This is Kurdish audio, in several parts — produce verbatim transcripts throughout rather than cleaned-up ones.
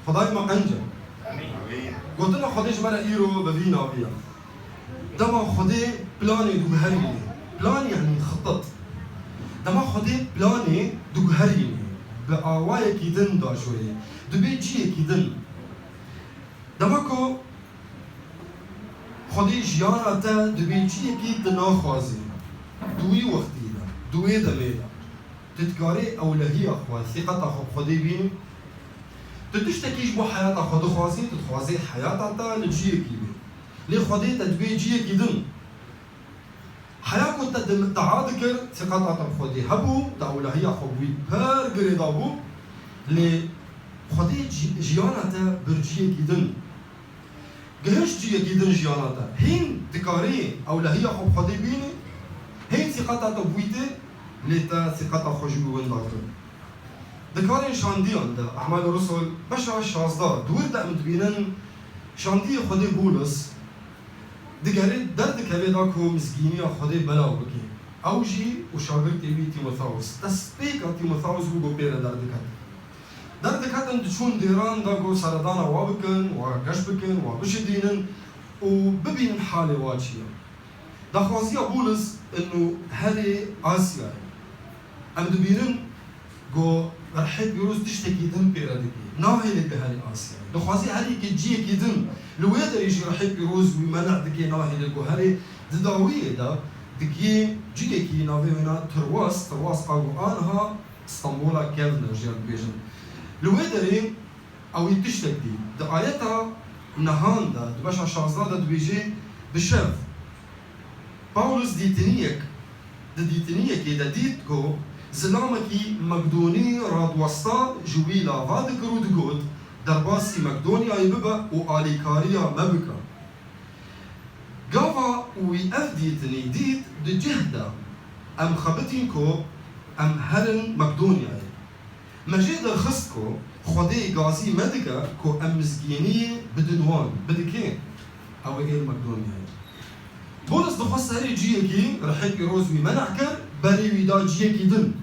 Xwedayê me qenc e. Gotina Xwedê ji me re îro bi vî navî ye. Dema Xwedê planê diguherîne. Plan yanî xitet. Dema Xwedê planê diguherîne. Bi awayekî din dajoyê. Dibê ciyekî din. Dema ku Xwedê jiyana te dibê ciyekî tu naxwazî. Di wî wextî de, di wê demê de. Tu dikarî ewlehiya xwe, sîqeta xwe bi Xwedê bînî? Tu tiştekî ji bo heyata xwe dixwazî, tu dixwazî heyata te li ciyekî be. Lê Xwedê te dibê ciyekî din. Heya ku te di-, dua dikir, sîqeta te bi Xwedê hebû, te ewlehiya xwe bi wî pir girê dabû. Lê Xwedê ji-, jiyana te bir ciyekî din. Gihişt ciyekî din jiyana te. Hîn dikarî ewlehiya xwe bi Xwedê bînî, hîn sîqeta te bi wî tê, lê te sîqeta xwe ji wî winda kir. Di karên şandiyan de, E'mal Rusul, beşa şazdeh, di wir de em dibînin şandiyê Xwedê Bûlis digerê derdikeve da ku mizgîniya Xwedê belav bike. Ew jî û şagirtê wî Tîmotheus. Destpêka Tîmotheus bû ku pê re derdiket. Derdiketin diçûn dêran da ku seredana wa bikin, wa geş bikin, wa bişidînin û bibînin halê wa çi ye. Daxwaziya Bûlis inu herê Asyayê. Em dibînin ku Rihê Pîroz tiştekî din pê re dike. Nahêle ku herê Asyayê. Dixwazî herê ke ciyekî din. Li wê derê jî Rihê Pîroz wî meneh dike, nahêle ku herê. Di dawiyê de dike ciyekî navê wê na Tirwas, Tirwas a ku aniha Stenbola kevn e, jî em dibêjin. Li wê derê ew ê tiştek dî. Di ayeta nehan de, di beşa şazdeh de dibêje, bi şev Pawlos dîtiniyek, di dîtiniyekê de dît ku zilamekî Mekdonî radiwesta ji wî lava dikir û digot, derbasî Mekdonyayê bibe û alîkariya me bike. Gava wî ev dîtinî dît, di cih de em xebitîn ku em herin Mekdonyayê. Me jê derxist ku Xwedê gazî me dike ku em mizgîniyê bidin wan. Bidikê? Ew ê êr Mekdonyayê. Bûlis dixwest herî ciyekî, Rihê Pîroz wî meneh kir, berê wî da ciyekî din.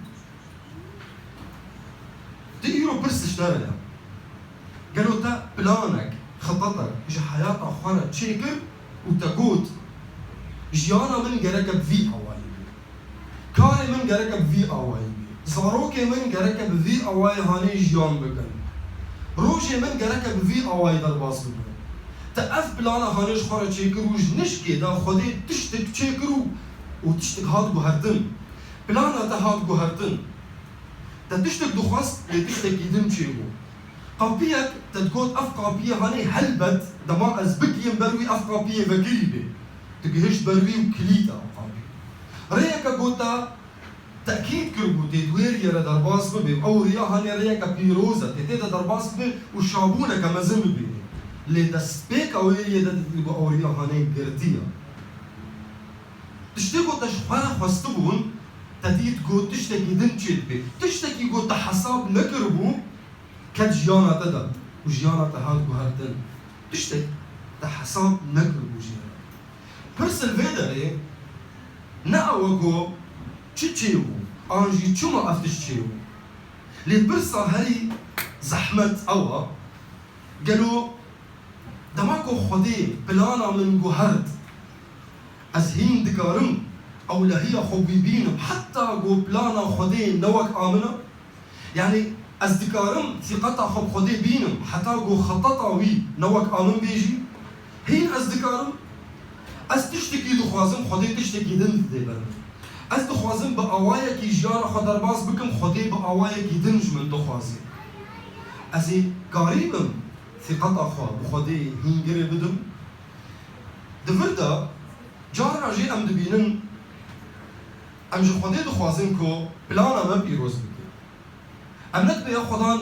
Di îro pirs ji te re ye. Gelo te planek, xitetek ji heyata xwe re çêkir û te got, jiyana min gereke bi vî awayî be. Karê min gereke bi vî awayî be. Zarokê min gereke bi vî awayî hanê jiyan bikin. Rojê min gereke bi vî awayî derbas bibe. Te ev plana hanê ji xwe re çêkir û ji nişkê de Xwedê tiştek çêkir û, û tiştek hat guhertin. Plana te hat guhertin. Te tiştek dixwest, lê tiştekî din çêbû. Qapiyek te digot, ev qapiyê hanê helbet dema ez bikiyim ber wî ev qapiyê vekirî bê. Tu gihişt ber wî û kilîta ew qapiyê. Rêyeke got te tekîd kiribû tê di wê riyê re derbas bibe. Ew riya hanê rêyeke pîroz e, tê tê de derbas bibe û şabûneke mezin bibînî. Lê destpêka wê riyê de didî ku ew riya hanê girtiye. Tiştê ku te ji xwe re xwestibûn, te dît ku tiştekî din çêdibe. Tiştekî ku te hesab nekiribû, ket jiyana te de û jiyana te hat guhertin. Tiştek te hesab nekiribû jê re. Pirs li vê derê ne ew e ku çi çêbû, an jî çima ev tişt çêbû. Lê pirsa herî zehmet ew e, gelo dema ku Xwedê plana min guhert, ez hîn dikarim ewlehiya xwe wî bînim, heta ku plana Xwedê ne wek a min e? Yanî ez dikarim sîqeta xwe bi Xwedê bînim, heta ku xeteta wî ne wek a min bê jî? Hîn ez dikarim? Ez tiştekî dixwazim, Xwedê tiştekî din didê ber min. Ez dixwazim bi awayekî jiyana xwe derbas bikim, Xwedê bi awayekî din ji min dixwazê. Ez ê karîbim sîqeta xwe bi Xwedê hîn girê bidim? Di vir de carna jî em dibînin, em ji Xwedê dixwazin ku plana me pîroz bike. Em ne dibê ya Xwedan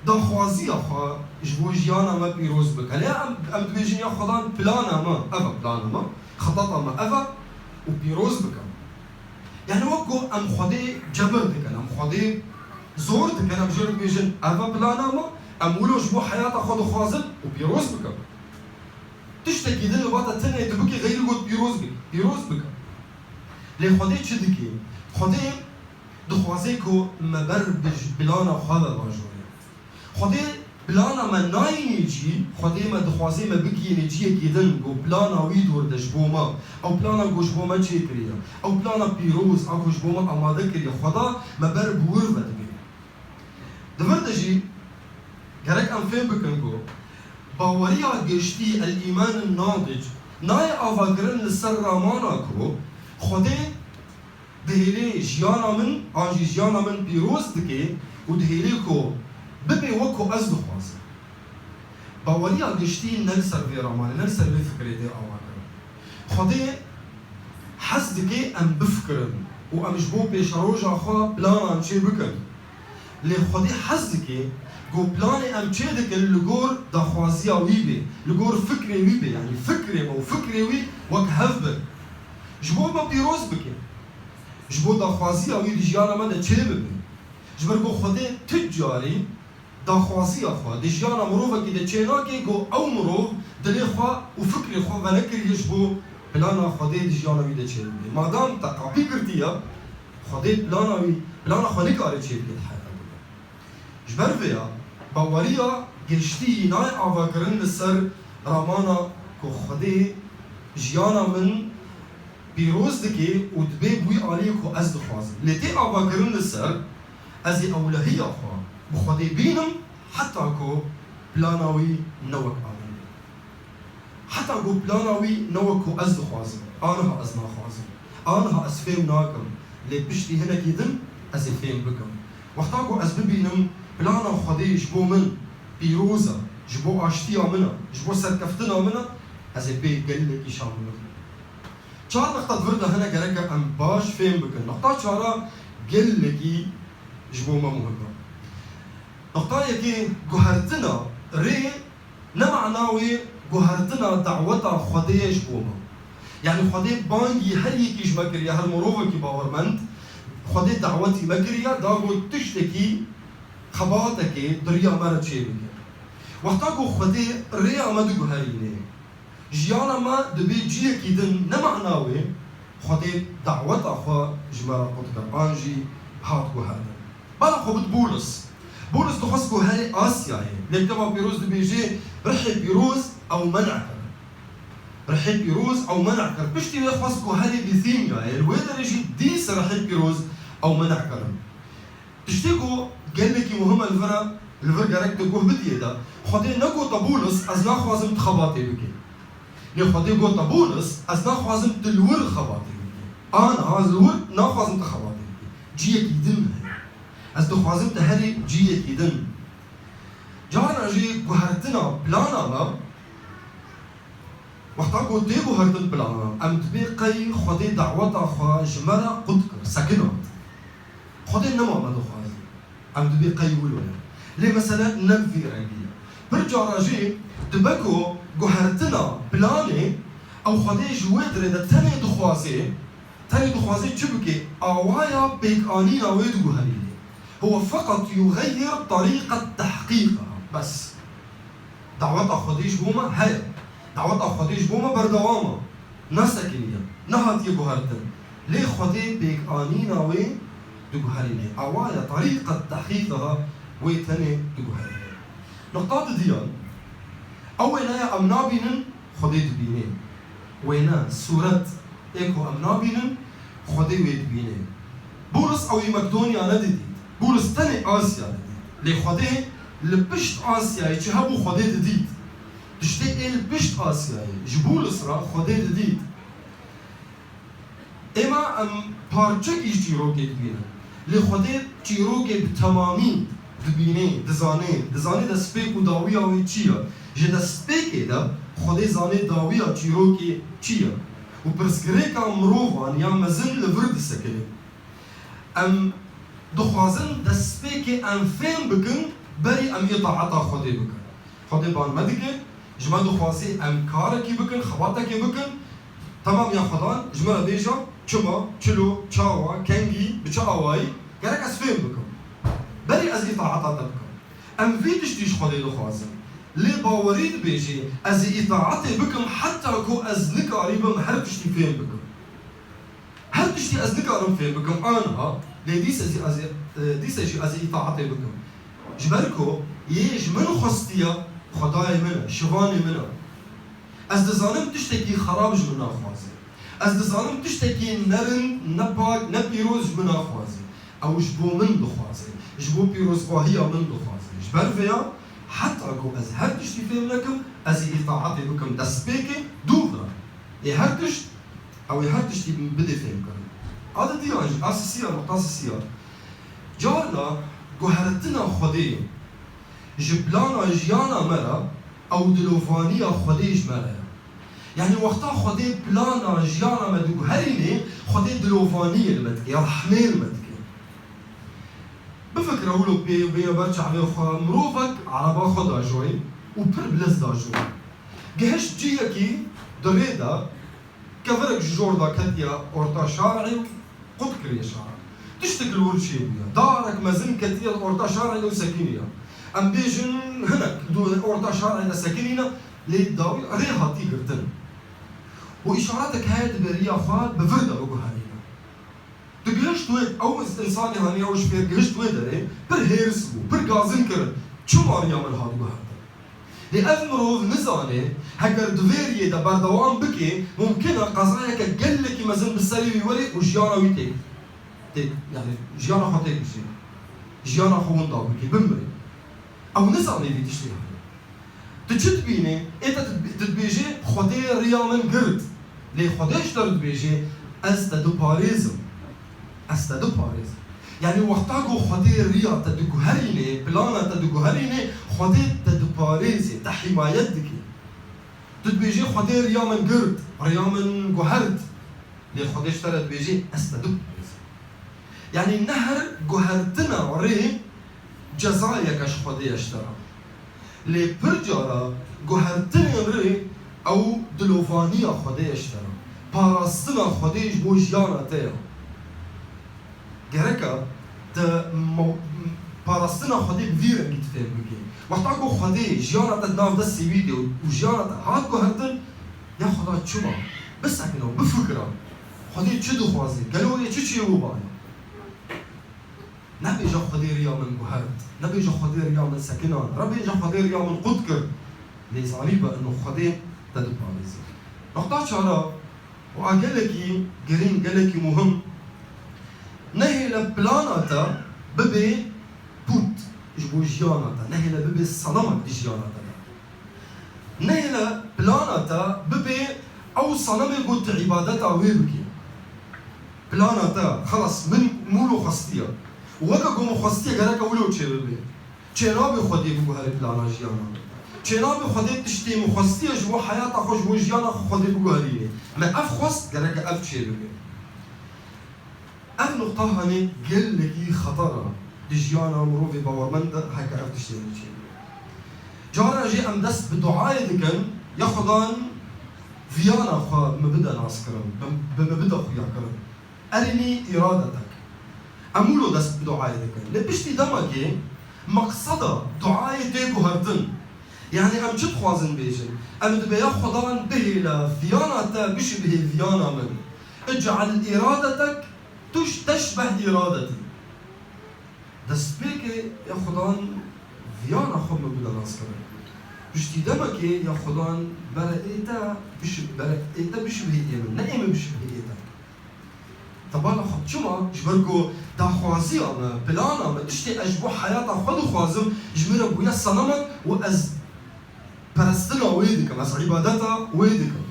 daxwaziya xwe ji bo jiyana me pîroz bike. Lê em, em dibêjin ya Xwedan plana me, ev e plana me, xeteta me ev e û pîroz bike. Yani wek ku em Xwedê cebir dikin, em Xwedê zor dikin, em jê re dibêjin, ev e plana me, em wilo ji bo heyata xwe dixwazin û pîroz bikim. Tiştekî din li ba te tenê tu bikî xeyrî got pîroz bike, pîroz bike. Lê Xwedê çi dike? Xwedê dixwaze ku me ber bi j-, plana xwe ve bajore. Xwedê Plana me nayînê cî, Xwedê me dixwazê me bigihînê ciyekî din, ku plana wî dor de ji bo me, ew plana ku ji bo me çêkiriye, ew plana pîroz a ku ji bo me amade kiriye, Xweda me ber bi wir ve digihîne. Di vir de jî gerek em fêm bikin ku baweriya giştî, el-îman nadic, nayê avakirin li ser ramana ku Xwedê dihêlê jiyana min, an jî jiyana min pîroz dike û dihêlê ku bibe wek ku ez dixwazim. Baweriya giştî ne li ser vê ramanê, ne li ser vê fikirê tê avakirin. Xwedê hez dike em bifikirin û em ji bo pêşeroja xwe planan çê bikin. Lê Xwedê hez dike ku planê em çê dikin li gor daxwaziya wî bê, li gor fikrê wî bê, yanî fikrê me û fikrê wî wek hev bin. Ji bo me pîroz bike. Ji bo daxwaziya wî di jiyana me de çê bibe. Ji ber ku Xwedê tu carî daxwaziya xwe di jiyana mirovekî de çê nake ku ew mirov dilê xwe û fikrê xwe venekiriye ji bo plana Xwedê di jiyana wî de çê bibe. Madam te qapî girtiye, Xwedê plana wî, plana xwe nikare çê bike di heyata we de. Ji ber vê ya, baweriya giştî nayê avakirin li ser ramana ku Xwedê jiyana min pîroz dike û dibe bi wî aliyê ku ez dixwazim. Lê tê avakirin li ser, ez ê ewlehiya xwe bi Xwedê bînim, heta ku plana wî ne wek a min be. Heta ku plana wî ne wek ku ez dixwazim, aniha ez naxwazim, aniha ez fêm nakim, lê piştî hinekî din ez ê fêm bikim. Wexta ku ez bibînim plana Xwedê ji bo min pîroz e, ji bo aştiya min e, ji bo serkeftina min e, ez ê pê gelekî şamil bibim. Çar nexta di vir de hene, gereke em baş fêm bikin. Nexta çara gelekî ji bo me muhim e. Nexta yekê, guhertina rê ne mana wê guhertina daweta Xwedê ye ji bo me. Yanî Xwedê bangî her yekî ji me kiriye, her mirovekî bawermend, Xwedê dawetî me kiriye, da ku tiştekî, xebatekê di riya me re çê bike. Wexta ku Xwedê rêya me diguherîne, jiyana me dibe ciyekî din, ne mana wê Xwedê daweta xwe ji me re qut kir an jî hat guhertin. Bala xwe bid Bûlis. Bûlis dixwest ku herê Asyayê. Lê kitêba pîroz dibêje, rihê pîroz ew men'a kir. Rihê pîroz ew men'a kir. Piştî wê xwest ku herê Bîthînyayê. Li wê derê jî dîsa rihê pîroz ew men'a kirin. Tiştê ku gelekî muhim e li vir, li vir gerek tu guh bidiyê de, Xwedê negote Bûlis, ez naxwazim tu xebatê bikî. Lê Xwedê gote Bûlis, ez naxwazim tu li wir xebatê bikî. Aniha ez li wir naxwazim tu xebatê bikî. Ciyekî din heye. Ez dixwazim tu herî ciyekî din. Carna jî guhertina plana me, wexta ku tê guhertin plana, em dibê qey Xwedê daweta xwe ji me re qut kir, sekinand. Xwedê nema me dixwazin. Em dibê qey wilo ye. Lê mesele ne bi vî rengî ye. Pir cara jî dibe ku guhertina planê ew Xwedê ji wê dirê de tenê dixwazê, tenê dixwazê çi bike? Awaya pêkanîna wê diguherîne. Huwe feqet yuxeyyir terîqet tehqîqiha. Bes. Daweta Xwedê ji bo me heye. Daweta Xwedê ji bo me berdewam e. Nesekiniye. Nehatiye guhertin. Lê Xwedê pêkanîna wê diguherîne. Awaya terîqet tehqîqiha wê tenê diguherîne. Nuqta didiyan, ew wêneya em nabînin, Xwedê dibîne. Wêne, sûret, ê ku em nabînin, Xwedê wê dibîne. Bûlis ew yî Makedonya nedidît. Bûlis tenê Asya didît. Lê Xwedê li pişt Asyayê çi hebû Xwedê didît. Tiştê ê li pişt Asyayê ji Bûlis re Xwedê didît. Êma em parçekî ji çîrokê dibînin. Lê Xwedê çîrokê bi temamî dibînê, dizanê, dizanê destpêk û dawiya wê çi ye. Ji destpêkê de Xwedê zanê dawiya çîrokê çi ye. Û pirsgirêka mirovan ya mezin li vir disekine. Em dixwazin destpêkê em fêm bikin, berî em îtaeta Xwedê bikin. Xwedê ban me dike, ji me dixwazî em karekî bikin, xebatekê bikin. Temam ya Xwedan ji me re bêje, çima, çilo, çawa, kengî, bi çi awayî, gerek ez fêm bikim. Berî ez îtaeta te bikim. Em vî tiştî ji Xwedê dixwazin. Lê bawerî dibêjî, ez ê îtaetê bikim heta ku ez nikarîbim her tiştî fêm bikim. Her tiştî ez nikarim fêm bikim aniha, lê dîse jî ez ê, e, dîse jî ez ê îtaetê bikim. Ji ber ku Yê ji min xwestiya, Xwedayê min e, şivanê min e. Ez dizanim tiştekî xerab ji min naxwaze. Ez dizanim tiştekî nerind, nepak, nepîroz ji min naxwaze. Ew ji bo min dixwaze, ji bo pîrozbahiya min dixwaze. Ji ber vêya, heta ku ez her tiştî fêm nekim, ez ê îtaetê bikim destpêkê, dû re. Ê her tişt, ew ê her tiştî bidê fêmkirin. A didiyan jî, a sisiya, nuqta sisiya. Carna guhertina Xwedê ji plana jiyana me re, ew dilovaniya Xwedê ji me re ye. Yanî wexta Xwedê plana jiyana me diguherînê, Xwedê dilovaniyê li me dike, ya rehmê li me dike. Bifikire wilo bê, bêye ber çavê xwe, mirovek ereba xwe dajoyê û pir bi lez dajoyê. Gihişt cihekî di rê de, kevirek ji jor de ketiye orta şarê û qut kiriye şara. Tiştek li wir çêbûye. Darek mezin ketiye li orta şarê û sekiniye. Em bêjin hinek li orta şarê de sekinîne, lê dawî rê hatî girtin. Û îşaretek heye dibê riya xwe bi vir de biguherîne. Digihişt wê, ew ins-, însanê haniya ew ji fêr gihişt wê derê, pir hêrs bû, pir gazin kirin. Çima riya min hat guhertin? Lê ev mirov nizane, heger di vê riyê de berdewam bike, mumkin e qezayeke gelekî mezin bi serê wî were û jiyana wî tê, tê, yanî jiyana xwe têk bişîne. Jiyana xwe winda bike, bimire. Ew nizane vî tiştê heye. Tu çi dibînî? Ê te tu, tu dibêjî, Xwedê riya min girt. Lê Xwedê ji te re dibêje, ez te diparêzim. Ez te diparêzim. Yanî wexta ku Xwedê riya te diguherîne, plana te diguherîne, Xwedê te diparêze, te hîmayet dike. Tu dibêjî, Xwedê riya min girt, riya min guhert. Lê Xwedê ji te re dibêje, ez te diparêzim. Yanî ne her guhertina rê cezayeke ji Xwedê ye ji te re. Lê pir cara guhertinên rê ew dilovaniya Xwedê ye ji te re. Parastina Xwedê ji bo jiyana te ye. Gerek e te mo-, parastina Xwedê bi vî rengî tu fêm bikî. Wexta ku Xwedê jiyana te di nav destê wî de û jiyana te hat guhertin, ya Xweda çima? Bisekine û bifikire. Xwedê çi dixwaze? Gelo wê çi çêbû bana? Nebêje Xwedê riya min guhert, nebêje Xwedê riya min sekinan, re bêje Xwedê riya min qut kir. Lê zanîbe ino Xwedê te diparêze. Noqta çara û a gelekî girîng, gelekî muhim, nehêle plana te bibe pût ji bo jiyana te, nehêle bibe sanamek di jiyana te de. Nehêle plana te bibe ew sanemê ku tu îbadeta wê bikî. Plana te, xelas, min mûlo xwestiye. Û weke ku min xwestiye, gereke wilo çêbibe. Çênabe Xwedê biguherî plana jiyana min. Çênabe Xwedê tiştê min xwestiye ji bo heyata xwe, ji bo jiyana xwe Xwedê biguherînê. Me ev xwest, gereke ev çêbibe. Ev nuqta hanê gelekî xeter e di jiyana mirovê bawermend de heke ev tiştê hene çêbibe. Cara jî em dest bi duayê dikin, ya Xudan viyana xwe min bide naskirin, bi, bi min bide xuyakirin. Erinî îradetek. Em wilo dest bi duayê dikin. Lê piştî demekê meqseda duayê tê guhertin. Yanî em çi dixwazin bêjin? Em dibe ya Xudan bihêle viyana te bişibihê viyana min. Ic'el îradetek tuş-, teşbeh îradetî. Destpêkê ya Xudan viyana xwe min bide naskirin. Piştî demekê ya Xudan bere ê te bişi-, bere ê te bişibihê ê min, ne ê min bişibihê ê te. Te bala xwe çima? Ji ber ku daxwaziya me, plana me, tiştê ez ji bo heyata xwe dixwazim, ji min re bûye senemek û ez perestina wê dikim, ez îbadeta wê dikim.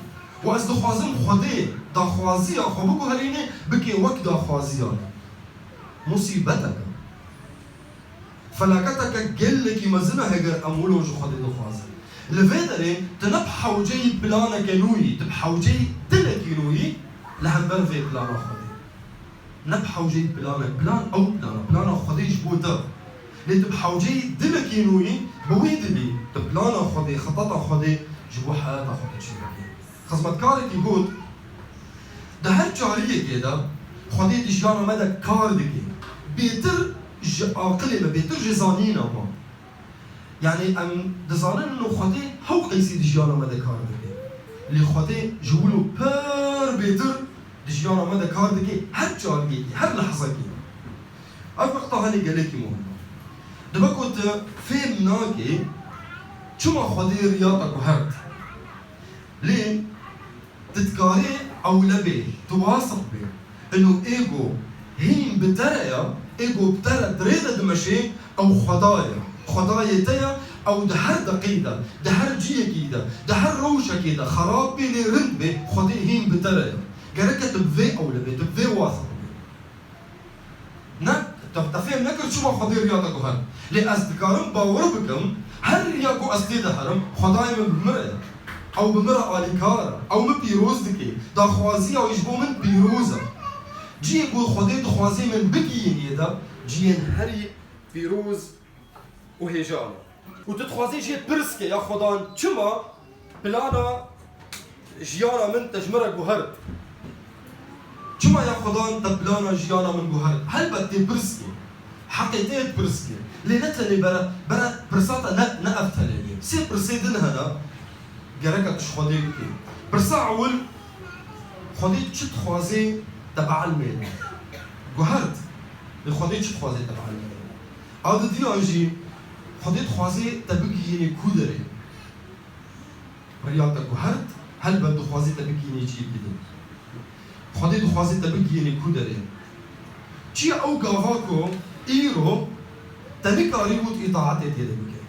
Û ez dixwazim Xwedê daxwaziya xwe biguherînê, bike wek daxwaziya me. Musîbetek e. Felaketeke gelekî mezin e heger em wilo ji Xwedê dixwazin. Li vê derê tu ne bi hewceyî planeke nû yî, tu bi hewceyî dilekî nû yî li hember vê plana Xwedê. Ne bi hewceyî planek, plan ew plan e, plana Xwedê ji bo te. Lê tu bi hewceyî dilekî nû yî, bi wî dilî tu plana Xwedê, xeteta Xwedê ji bo heyata xwe tu çêdikî. Xizmetkarekî got, di her cariyekê de Xwedê di jiyana me de kar dike. Bêtir ji aqilê me, bêtir ji zanîna me. Yanî em dizanin ino Xwedê hewqeysî di jiyana me de kar dike. Lê Xwedê ji wilo pir bêtir di jiyana me de kar dike, her cariyekî, her lehzekî. Ev nuqta hanê gelekî muhim e. Dibe ku tu fêm nakî çima Xwedê riya te guhert. Lê tu dikarî ewle bê, tu wasiq bê. Ino ê ku hîn bi te re ya, ê ku bi te re di rê de dimeşê, ew Xweda ye. Xwedayê te ye, ew di her deqî de, di her ciyekî de, di her rewşekê de, xerab bê lê rind bê, Xwedê hîn bi te re ye. Gereke tu bi vê ewle bê, tu bi vê wasiq bê. Ne, te, te fêm nekir çima Xwedê riya te guhert. Lê ez dikarim bawer bikim, her riya ku ez tê de herim, Xwedayê min bi min re ye. Ew bi min re alîkar e. Ew min pîroz dike. Daxwaziya wî ji bo min pîroz e. Cihê ku Xwedê dixwazê min bigihînî de, cihên herî pîroz û hêja ne. Û tu dixwazî jê pirs ke, ya Xwedan, çima plana jiyana min te ji min re guhert? Çima ya Xwedan te plana jiyana min guhert? Helbet tê pirs ke. Heqê te yê pirs ke. Lê ne tenê bere, bere pirsa te ne, ne ev tenê ye. Sê pirsê din hene, gereke tu ji Xwedê bikê. Pirsa ewil, Xwedê çi dixwazê te bielmêne? Guhert. Lê Xwedê çi dixwazê te bielmêne? A didiyan jî, Xwedê dixwazê te bigihînê ku derê? Riya te guhert, helbet dixwazê te bigihînê ciyekî din. Xwedê dixwazê te bigihînê ku derê? Çi ye ew gava ku îro te nikarîbû tu îtaetê tê de bikî?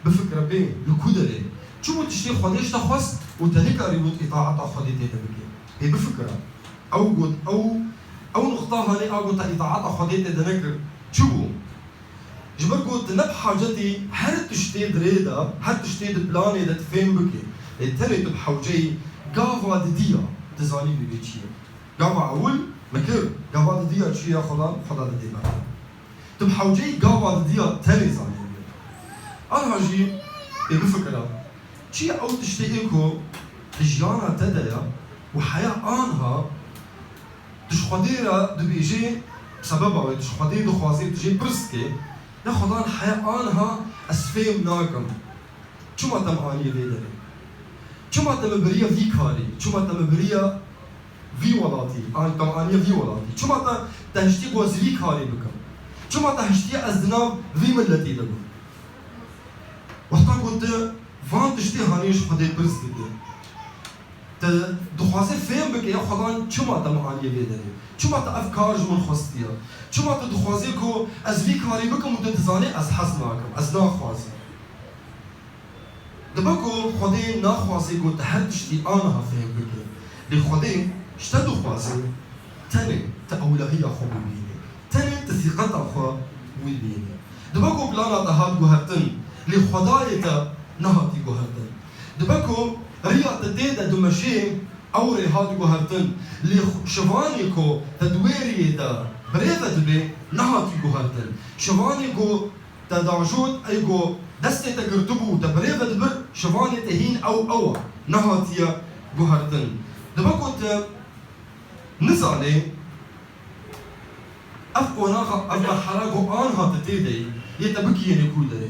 Bifikire pê, li ku derê? Çi bû tiştê Xwedê ji te xwest û te nikarîbû tu îtaeta Xwedê tê de bikî? Pê bifikire. Ew got, ew, ew nuqta hanê a got te îtaeta Xwedê tê de nekir. Çi bû? Ji ber ku tu ne bi hacetî her tiştê di rê de, her tiştê di planê de tu fêm bikî. Lê tenê tu bi hewceyî gava didiya, tu zanî wî bê çi ye. Gava ewil min kir, gava didiya çi ye, Xweda, Xweda didê me. Tu bi hewceyî gava didiya tenê zanî wî. Anha jî ê bifikira, çi ye ew tiştê ê ku di jiyana te de ye û heya anha Tu ji Xwedê re dibêjê, sebeba wê tu ji Xwedê dixwazê, tu jê pirs dikê, ya Xwedan heya anha ez fêm nakim. Çima te min aniye vê derê? Çima te min biriye vî karî? Çima te min biriye vî welatî? An te min aniye vî welatî? Çima te, te hiştî ku ez vî karî bikim? Çima te hiştiye ez di nav vî miletî de bim? Wexta ku tu van tiştê hanê ji Xwedê pirs dikî. Te dixwaze fêm bike ya Xwedan çima te min aniye vê derê? Çima te ev kar ji min xwestiye? Çima tu dixwazê ku ez vî karî bikim û tu dizanê ez hez nakim, ez naxwazim? Dibe ku Xwedê naxwazê ku te her tiştî aniha fêm bike. Lê Xwedê ji te dixwaze tenê te ewlehiya xwe bibînî. Tenê tu sîqeta xwe wî bînî. Dibe ku plana te hat guhertin, lê Xwedayê te nehatî guhertin. Dibe ku riya te tê de dimeşê, ew rê hat guhertin. Lê xu-, şivanê ku te di wê riyê de bi rê ve dibê, nehatî guhertin. Şivanê ku te dajot, ey ku destê te girtibû û te bi rê ve dibir, şivanê te hîn ew, ew e, nehatiye guhertin. Dibe ku te nizanê, Ev qonaxa, ev merhala ku anha tu tê de yî, yê te bigihînê ku derê.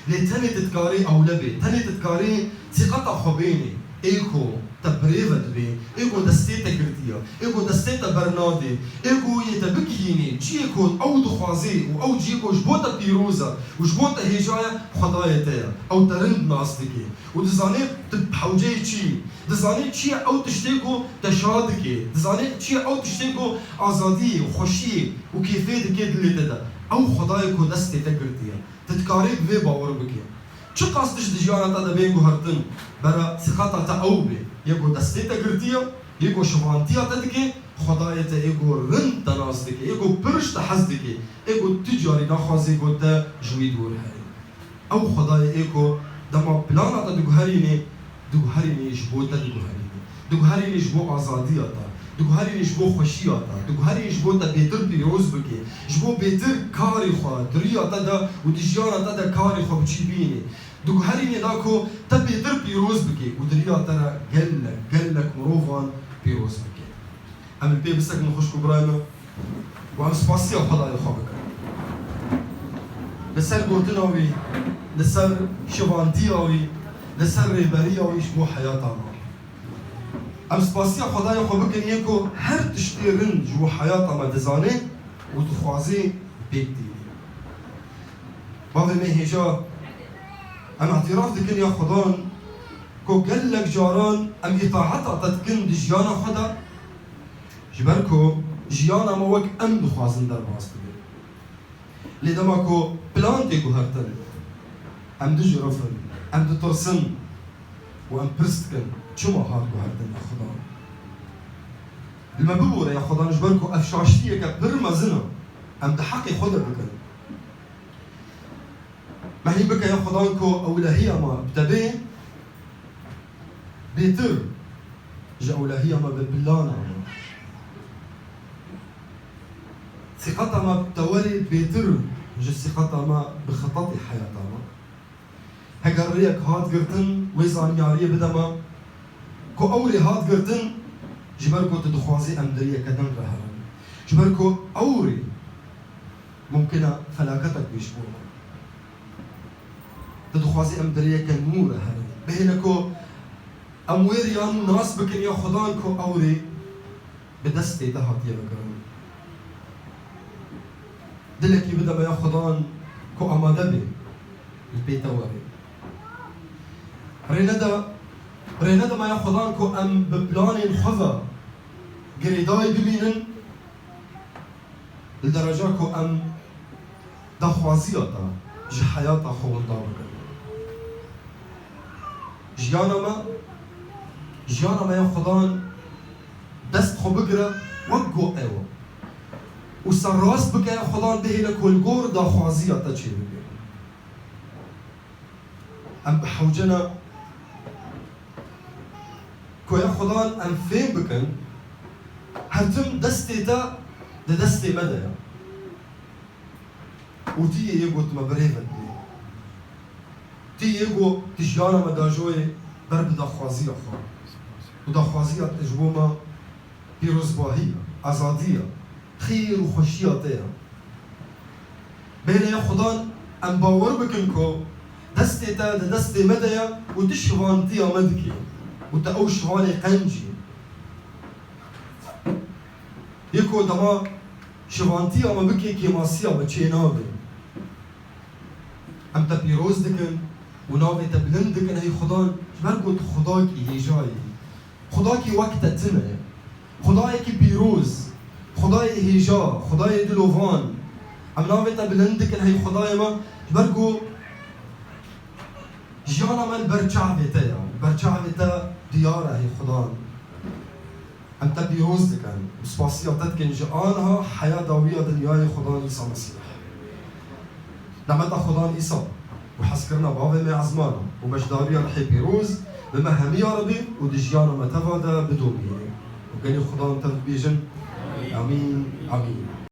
Lê tenê tu dikarê ewle bê, tenê tu dikarê sîqeta xwe bênê. Ê ku te bi rê ve dibê, ê ku destê te girtiye, ê ku destê te bernadê, ê ku yê te bigihînê ciyê ku ew dixwazê û ew ciyê ku ji bo te pîroz e û ji bo te hêja ye, Xwedayê te ye. Ew te rind nas dike. Û dizanê tu bi hewceyê çi yî. Dizanê çi ye ew tiştê ku te şa dike. Dizanê çi ye ew tiştê ku azadiyê û xweşiyê û kêfê dike dilê te de. Ew Xwedayê ku destê te girtiye. Tu dikarê bi vê bawer bike. Çiqas tişt di jiyana te de bên guhertin, bera sîqeta te ew bê. Yê ku destê te girtiye, yê ku şivantiya te dike, Xwedayê te ê ku rind te nas dike, ê ku pir ji te hez dike, ê ku tu carî naxwazê ku te ji wî dûr herî. Ew Xwedayê ê ku dema plana te diguherînê, diguherînê ji bo te diguherînê. Diguherînê ji bo azadiya te, diguherînê ji bo xweşiya te, diguherînê ji bo te bêtir pîroz bike, ji bo bêtir karê xwe di riya te de û di jiyana te de karê xwe bi cî bînê. Diguherînê da ku te bêtir pîroz bike û di riya te re gelek, gelek mirovan pîroz bike. Em ê pê bisekin xwişk û birayê min û em spasiya Xwedayê xwe bikin. Li ser gotina wî, li ser şivantiya wî, li ser rêberiya wî ji bo heyata me. Em spasiya Xwedayê xwe bikin yê ku her tiştê rind ji bo heyata me dizane û dixwaze pêk tîne. Bavê me hêja, em îtiraf dikin ya Xudan ku gelek caran em îtaeta te dikin di jiyana xwe de, ji ber ku jiyana me wek em dixwazin derbas dibe. Lê dema ku plan tê guhertin, em dijirifin, em ditirsin û em pirs dikin, çima hat guhertin ya Xudan? Li me bibore ya Xudan, ji ber ku ev şaştiyeke pir mezin e, em di heqê xwe de dikin. Me hîn bike ya Xudan ku ewlehiya me bi te bê bêtir ji ewlehiya me bi plana me. Sîqeta me bi te werê bêtir ji sîqeta me bi xitetê heyata me. Heger rêyek hat girtin, wê zanyariyê bide me ku ew rê hat girtin, ji ber ku tu dixwazî em di rêyeke din re herin. Ji ber ku ew rê mumkin e felaketek bê ji bo me. Tu dixwazî em di rêyeke nû re herin. Bihêle ku em wê riya nû nas bikin ya Xudan ku ew rê bi destê te hatiye vekirin. Dilekî bide me ya Xudan ku amade be li pê te were. Rê nede, rê nede me ya Xudan ku em bi planên xwe ve girêdayî bimînin, li dereca ku em daxwaziya te ji heyata xwe winda bikin. Jiyana me, jiyana me ya Xudan dest xwe bigire wek ku ew e. Û serrast bike ya Xudan bihêle ku li gor daxwaziya te çêbibe. Em bi hewce ne ku ya Xudan em fêm bikin, her tim destê te di destê me de ye. Û tu yê yê ku tu me bi rê ve dibî. Tu yê ku tu jiyana me dajoyê ber bi daxwaziya xwe. Û daxwaziya te ji bo me pîrozbahî ye, azadî ye, xêr û xweşiya te ye. Bêhne ya Xudan em bawer bikin ku destê te di destê me de ye û tu şivantiya me dikî û te ew şivanê qencî. Yê ku dema şivantiya me bike kêmasiya me çê nabe. Em te pîroz dikin û navê te bilind dikin, hey Xudan, ji ber ku tu Xudakî hêja yî. Xudakî wek te tune ye. Xudayekî pîroz, Xudayê hêja, Xudayê dilovan. Em navê te bilind dikin, hey Xudayê me, ji ber ku jiyana me li ber çavê te ye, li ber çavê te diyar e, hey Xudan. Em te pîroz dikin û spasiya te dikin ji aniha heya dawî ya dinyayê Xudan Îsa Mesîh. Nemeta Xudan Îsa û hezkirina Bavê me Ezmana û beşdariya Rihê Pîroz bi me hemî ya Rebî û di jiyana me teva de bidomîne. Û gelî Xudan tev dibêjin, Amîn, Amîn.